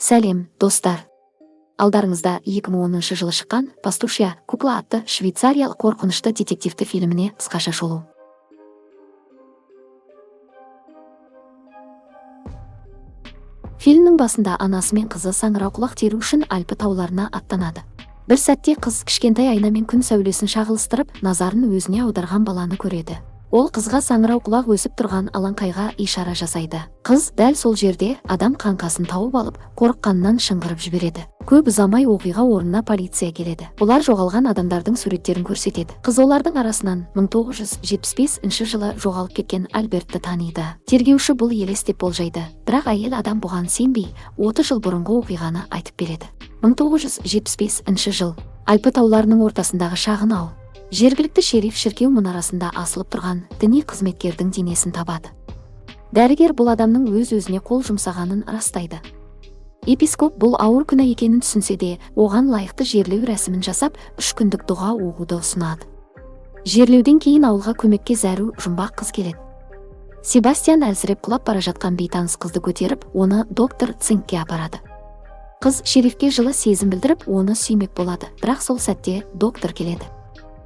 Сәлем, достар! Алдарыңызда 2010 жылы шыққан «Пастушья кукла» атты швейцариялық қорқынышты детективті фильміне қысқаша шолу. Фильмнің басында анасы мен қызы саңырауқұлақ теру үшін Альпі тауларына аттанады. Бір сәтте қыз кішкентай айнамен күн сәулесін шағылыстырып, назарын өзіне аударған баланы көреді. Ол қызға саңырауқұлақ өсіп тұрған алаңқайға ишара жасайды. Қыз дәл сол жерде адам қаңқасын тауып алып, қорыққанынан шыңғырып жібереді. Көп ұзамай оқиға орнына полиция келеді. Олар жоғалған адамдардың суреттерін көрсетеді. Қыз олардың арасынан 1975 жылы жоғалып кеткен Альбертті таниды. Тергеуші бұл елес деп болжайды, бірақ әйел адам бұған сенбей, 30 жыл бұрынғы оқиғаны айтып береді. 1975 жыл. Альпі тауларының ортасындағы шағын ауыл. Жергілікті шериф шіркеу мұнарасында асылып тұрған діни қызметкердің денесін табады. Дәрігер бұл адамның өз-өзіне қол жұмсағанын растайды. Епископ бұл ауыр күнә екенін түсінсе де, оған лайықты жерлеу рәсімін жасап, 3 күндік дұға оқуды ұсынады. Жерлеуден кейін ауылға көмекке зәру жұмбақ қыз келеді. Себастьян әлсіреп құлап бара жатқан бейтаныс қызды көтеріп, оны доктор Цинкке апарады. Қыз шерифке жылы сезім білдіріп, оны сүймек болады, бірақ сол сәтте доктор келеді.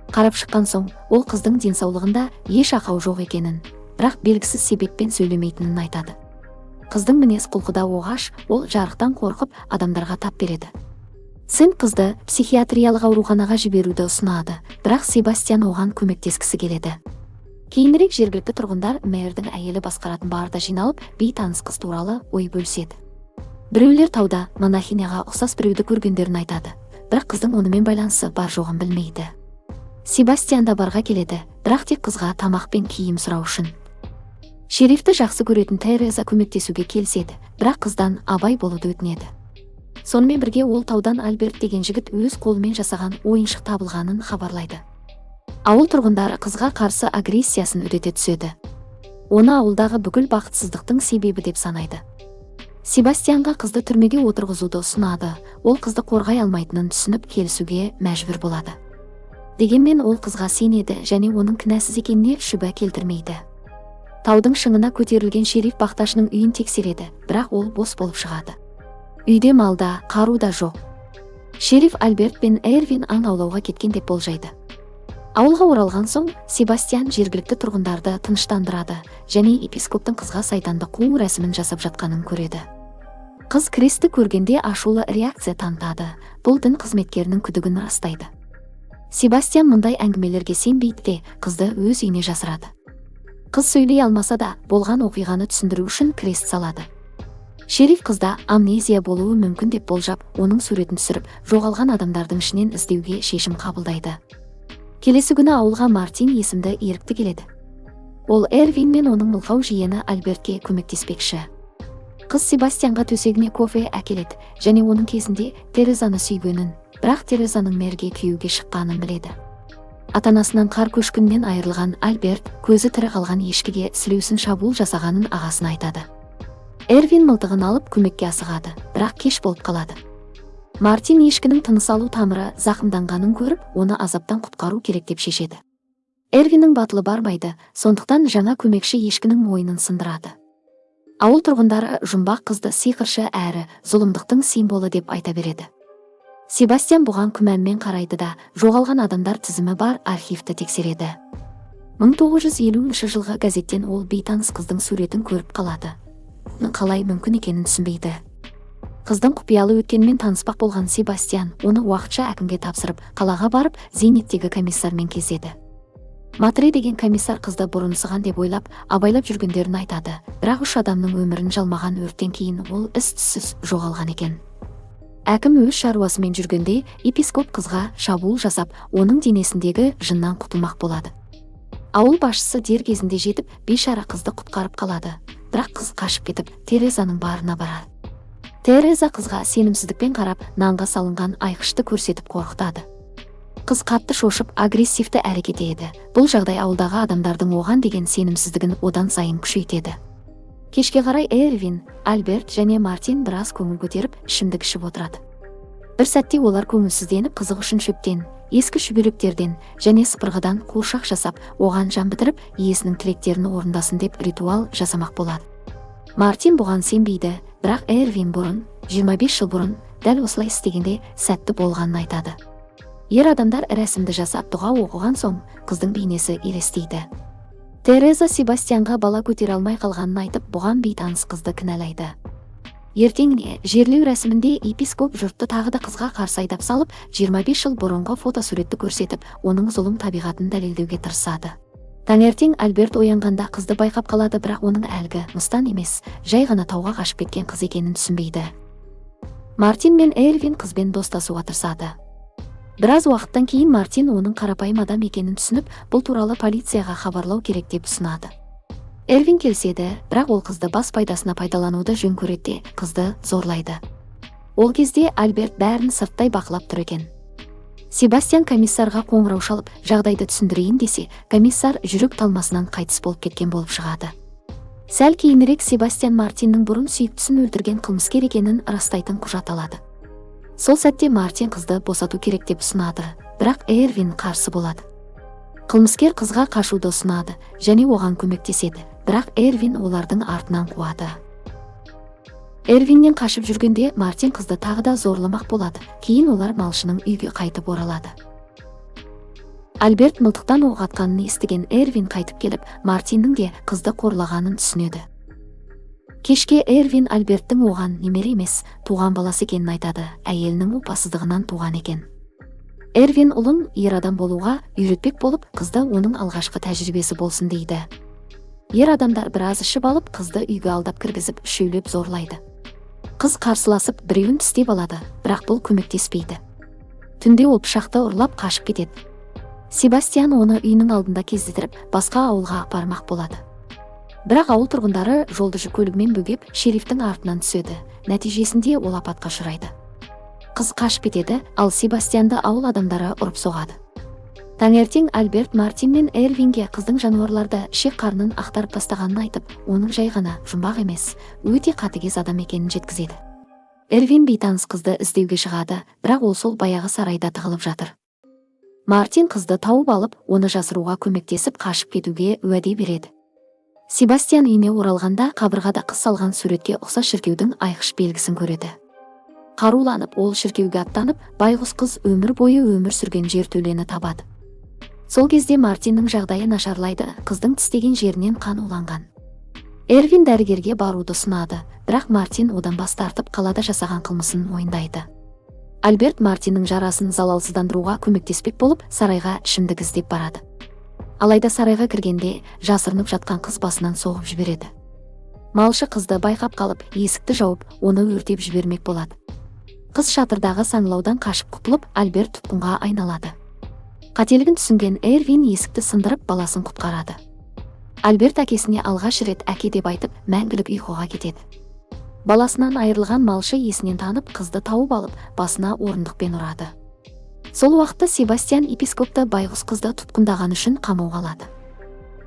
Қарап шыққан соң, ол қыздың денсаулығында еш ақау жоқ екенін, бірақ белгісіз себеппен сөйлемейтінін айтады. Қыздың мінез құлқы да оғаш, ол жарықтан қорқып, адамдарға тап береді. Цинк қызды психиатриялық ауруханаға жіберуді ұсынады, бірақ Себастьян оған көмектескісі келеді. Кейінірек жергілікті тұрғындар мэрдің әйелі басқаратын барда жиналып, бейтаныс қыз туралы ой бөліседі. Біреулер тауда монахиняға ұқсас біреуді көргендерін айтады, бірақ қыздың онымен байланысы бар жоғын білмейді. Себастьян да барға келеді, бірақ тек қызға тамақ пен киім сұрау үшін. Шерифті жақсы көретін Тереза көмектесуге келіседі, бірақ қыздан абай болуды өтінеді. Сонымен бірге ол таудан Альберт деген жігіт өз қолымен жасаған ойыншық табылғанын хабарлайды. Ауыл тұрғындары қызға қарсы агрессиясын үдете түседі. Оны ауылдағы бүкіл бақытсыздықтың себебі деп санайды. Себастьянға қызды түрмеге отырғызуды ұсынады, ол қызды қорғай алмайтынын түсініп келісуге мәжбүр болады. Дегенмен ол қызға сенеді және оның кінәсіз екеніне шүбә келтірмейді. Таудың шыңына көтерілген шериф бақташының үйін тексереді, бірақ ол бос болып шығады. Үйде малда, қару да жоқ. Шериф Альберт пен Эрвин аң аулауға кеткен деп болжайды. Ауылға оралған соң, Себастьян жергілікті тұрғындарды тыныштандырады және епископтың қызға сайтанды қуу рәсімін жасап жатқанын көреді. Қыз кресті көргенде ашулы реакция танытады. Бұл дін қызметкерінің күдігін растайды. Себастьян мұндай әңгімелерге сенбейді де, қызды өз үйіне жасырады. Қыз сөйлей алмаса да, болған оқиғаны түсіндіру үшін крест салады. Шериф қызда амнезия болуы мүмкін деп болжап, оның суретін түсіріп, жоғалған адамдардың ішінен іздеуге шешім қабылдайды. Келесі күні ауылға Мартин есімді ерікті келеді. Ол Эрвин мен оның мылқау жиені Альбертке көмектеспекші. Қыз Себастьянға төсегіне кофе әкеледі және оның кезінде Терезаны сүйгенін, бірақ Терезаның мэрге күйеуге шыққанын біледі. Ата-анасынан қар көшкінінен айырылған Альберт көзі тірі қалған ешкіге сілеусін шабуыл жасағанын ағасына айтады. Эрвин мылтығын алып көмекке асығады, бірақ кеш болып қалады. Мартин ешкінің тыныс алу тамыры зақымданғанын көріп, оны азаптан құтқару керек деп шешеді. Эрвиннің батылы бармайды, сондықтан жаңа көмекші ешкінің мойнын сындырады. Ауыл тұрғындары жұмбақ қызды сиқыршы әрі зұлымдықтың символы деп айта береді. Себастьян бұған күмәнмен қарайды да, жоғалған адамдар тізімі бар архивті тексереді. 1950 жылғы газеттен ол бейтаныс қыздың суретін көріп қалады. Қалай мүмкін екенін түсінбейді. Қыздың құпиялы өткенімен таныспақ болған Себастьян оны уақытша әкімге тапсырып, қалаға барып, зейнеттегі комиссармен кездеседі. Матре деген комиссар қызды бұрын сыған деп ойлап, абайлап жүргендерін айтады, бірақ 3 адамның өмірін жалмаған өрттен кейін ол із-түссіз жоғалған екен. Әкім өз шаруасымен жүргенде епископ қызға шабуыл жасап, оның денесіндегі жыннан құтылмақ болады. Ауыл басшысы дер кезінде жетіп, бейшара қызды құтқарып қалады, бірақ қыз қашып кетіп, Терезаның барына барады. Тереза қызға сенімсіздікпен қарап, нанға салынған айқышты көрсетіп қорқытады. Қыз қатты шошып, агрессивті әрекет етеді. Бұл жағдай ауылдағы адамдардың оған деген сенімсіздігін одан сайын күшейтеді. Кешке қарай Эрвин, Альберт және Мартин біраз көңіл көтеріп, ішімдік ішіп отырады. Бір сәтте олар көңілсізденіп, қызық үшін шөптен, ескі шүберектерден және сыпырғыдан қуыршақ жасап, оған жан бітіріп, иесінің тілектерін орындасын деп ритуал жасамақ болады. Мартин бұған сенбейді, бірақ Эрвин бұрын 25 жыл бұрын дәл осылай істегенде сәтті болғанын айтады. Ер адамдар рәсімді жасап, дұға оқыған соң қыздың бейнесі елестейді. Тереза Себастьянға бала көтере алмай қалғанын айтып, бұған бейтаныс қызды кінәлайды. Ертеңіне жерлеу рәсімінде епископ жұртты тағы да қызға қарсы айдап салып, 25 жыл бұрынғы фотосуретті көрсетіп, оның зұлым табиғатын дәлелдеуге тырысады. Таңертең Альберт оянғанда қызды байқап қалады, бірақ оның әлгі мыстан емес, жай ғана тауға қашып кеткен қыз екенін түсінбейді. Мартин мен Элвин қызбен достасуға тырысады. Біраз уақыттан кейін Мартин оның қарапайым адам екенін түсініп, бұл туралы полицияға хабарлау керек деп ұсынады. Элвин келіседі, бірақ ол қызды бас пайдасына пайдалануды жөн көреді де, қызды зорлайды. Ол кезде Альберт бәрін сырттай бақылап тұр екен. Себастьян комиссарға қоңырау шалып, жағдайды түсіндірейін десе, комиссар жүрек талмасынан қайтыс болып кеткен болып шығады. Сәл кейінірек Себастьян Мартиннің бұрын сүйіктісін өлтірген қылмыскер екенін растайтын құжат алады. Сол сәтте Мартин қызды босату керек деп ұсынады, бірақ Эрвин қарсы болады. Қылмыскер қызға қашуды ұсынады және оған көмектеседі, бірақ Эрвин олардың артынан қуады. Эрвиннен қашып жүргенде Мартин қызды тағы да зорламақ болады. Кейін олар малшының үйге қайтып оралады. Альберт мылтықтан оқ атқанын естіген Эрвин қайтып келіп, Мартиннің де қызды қорлағанын түсінеді. Кешке Эрвин Альберттің оған немере емес, туған баласы екенін айтады, әйелінің опасыздығынан туған екен. Эрвин ұлын ер адам болуға үйретпек болып, қызды оның алғашқы тәжірибесі болсын дейді. Ер адамдар біраз ішіп алып, қызды үйге алдап кіргізіп, үшеулеп зорлайды. Қыз қарсыласып, біреуін тістеп алады, бірақ бұл көмектеспейді. Түнде ол пышақты ұрлап қашып кетеді. Себастьян оны үйінің алдында кездестіріп, басқа ауылға апармақ болады. Бірақ ауыл тұрғындары жолды жүк көлігімен бөгеп, шерифтің артынан түседі. Нәтижесінде ол апатқа ұшырайды. Қыз қашып кетеді, ал Себастьянды ауыл адамдары ұрып соғады. Таңертең Альберт Мартин мен Эрвинге қыздың жануарларды ішек қарнын ақтарып тастағанын айтып, оның жай ғана жұмбақ емес, өте қатыгез адам екенін жеткізеді. Эрвин бейтаныс қызды іздеуге шығады, бірақ ол сол баяғы сарайда тығылып жатыр. Мартин қызды тауып алып, оны жасыруға көмектесіп, қашып кетуге уәде береді. Себастьян үйіне оралғанда қабырғада қыз салған суретке ұқсас шіркеудің айқыш белгісін көреді. Қаруланып, ол шіркеуге аттанып, байғұс қыз өмір бойы өмір сүрген жертөлені табады. Сол кезде Мартиннің жағдайы нашарлайды, қыздың тістеген жерінен қан уланған. Эрвин дәрігерге баруды ұсынады, бірақ Мартин одан бас тартып, қалада жасаған қылмысын мойындайды. Альберт Мартиннің жарасын залалсыздандыруға көмектеспек болып, сарайға ішімдік іздеп барады. Алайда сарайға кіргенде жасырынып жатқан қыз басынан соғып жібереді. Малшы қызды байқап қалып, есікті жауып, оны өртеп жібермек болады. Қыз шатырдағы саңылаудан қашып құтылып, Альберт тұтқынға айналады. Қателігін түсінген Эрвин есікті сындырып, баласын құтқарады. Альберт әкесіне алғаш рет әке деп айтып, мәңгілік ұйқыға кетеді. Баласынан айырылған малшы есінен танып, қызды тауып алып, басына орындықпен ұрады. Сол уақытта Себастьян епископты байғұс қызды тұтқындағаны үшін қамауға алады.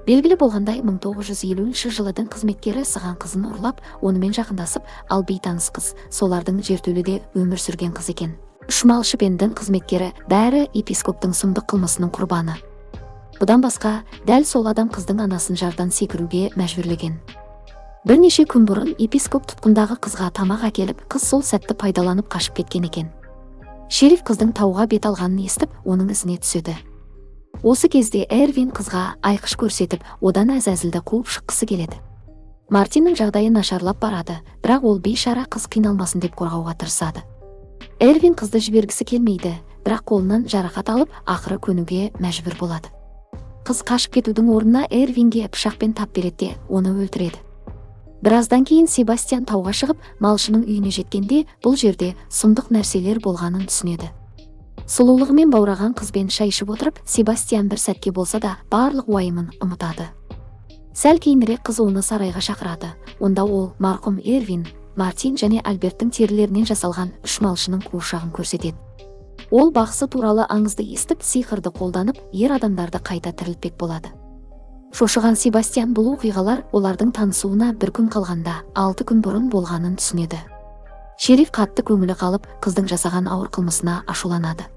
Белгілі болғандай, 1950 жылы дін қызметкері сыған қызын ұрлап, онымен жақындасып, ал бейтаныс қыз солардың жертөледе өмір сүрген қыз екен. Үш малшы пен дін қызметкері бәрі епископтың сұмдық қылмысының құрбаны. Бұдан басқа, дәл сол адам қыздың анасын жардан секіруге мәжбүрлеген. Бірнеше күн бұрын епископ тұтқындағы қызға тамақ әкеліп, қыз сол сәтті пайдаланып қашып кеткен екен. Шериф қыздың тауға бет алғанын естіп, оның ізіне түседі. Осы кезде Эрвин қызға айқыш көрсетіп, одан Әзәзілді қуып шыққысы келеді. Мартиннің жағдайы нашарлап барады, бірақ ол бейшара қыз қиналмасын деп қорғауға тырысады. Эрвин қызды жібергісі келмейді, бірақ қолынан жарақат алып, ақыры көнуге мәжбүр болады. Қыз қашып кетудің орнына Эрвинге пышақпен тап береді де, оны өлтіреді. Біраздан кейін Себастьян тауға шығып, малшының үйіне жеткенде бұл жерде сұмдық нәрселер болғанын түсінеді. Сұлулығымен баураған қызбен шай ішіп отырып, Себастьян бір сәтке болса да барлық уайымын ұмытады. Сәл кейінірек қыз оны сарайға шақырады. Онда ол марқұм Эрвин, Мартин және Альберттің терілерінен жасалған үш малшының қуыршағын көрсетеді. Ол бақсы туралы аңызды естіп, сиқырды қолданып, ер адамдарды қайта тірілтпек болады. Шошыған Себастьян бұл оқиғалар олардың танысуына бір күн қалғанда 6 күн бұрын болғанын түсінеді. Шериф қатты көңілі қалып, қыздың жасаған ауыр қылмысына ашуланады.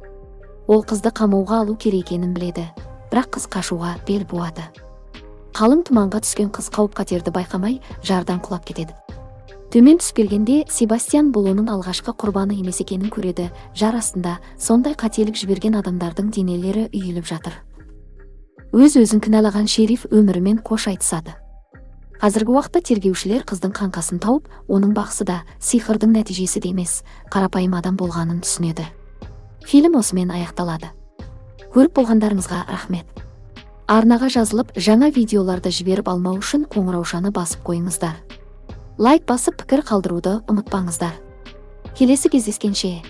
Ол қызды қамауға алу керек екенін біледі, бірақ қыз қашуға бел буады. Қалың тұманға түскен қыз қауіп-қатерді байқамай, жардан құлап кетеді. Төмен түсіп келгенде, Себастьян бұл оның алғашқы құрбаны емес екенін көреді. Жар астында сондай қателік жіберген адамдардың денелері үйіліп жатыр. Өз өзін кінәлаған шериф өмірімен қош айтысады. Қазіргі уақытта тергеушілер қыздың қаңқасын тауып, оның бақсы да, сиқырдың нәтижесі де емес, қарапайым адам болғанын түсінеді. Фильм осымен аяқталады. Көріп болғандарыңызға рахмет. Арнаға жазылып, жаңа видеоларды жіберіп алмау үшін қоңыраушаны басып қойыңыздар. Лайк басып, пікір қалдыруды ұмытпаңыздар. Келесі кездескенше!